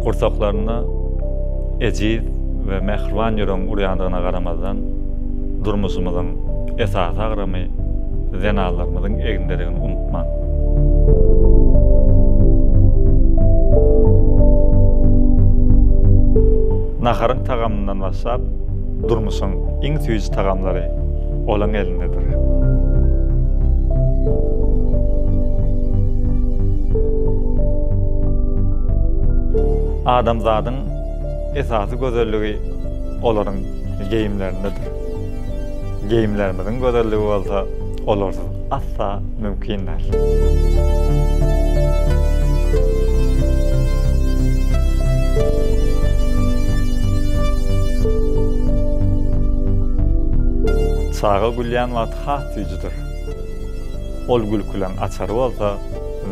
Gursaklarynda ejiz we mähriban ýüregiň urýandygyna garamazdan, durmuşymyzyň esasy agramy zenanlarymyzyň egnindedigini unutmaň. Naharyň tagamyndan başlap, durmuşyň iň süýji tagamlary olaň elindedir. Adamzadyň esasy gözelligi olaryň geýimlerindedir. Geýimlerimiziň gözelligi bolsa olarsyz asla mümkin däl. Çaga gülýän wagty has süýjüdir. Ol gülküleň açary bolsa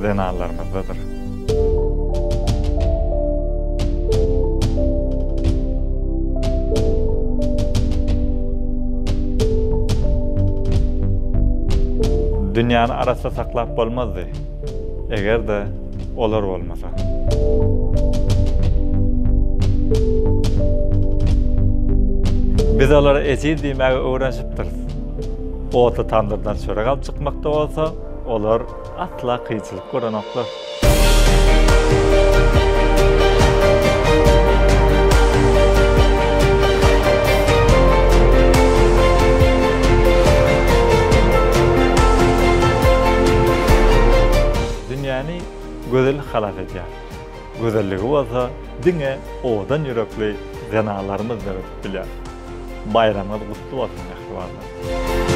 zenanlarymyzdadyr. Dünýäni arassa saklap bolmazdy, eger-de olar bolmasa. Biz olara ejiz diýmäge öwrenişipdiris. Otly tamdyrdan çörek alyp çykmakda bolsa, olar asla kynçylyk görenoklar. Dünýäni gözellik halas edýär. Gözelligi bolsa diňe owadan ýürekli zenanlarymyz döredip bilýär. Baýramyňyz gutly bolsun mähribanlar!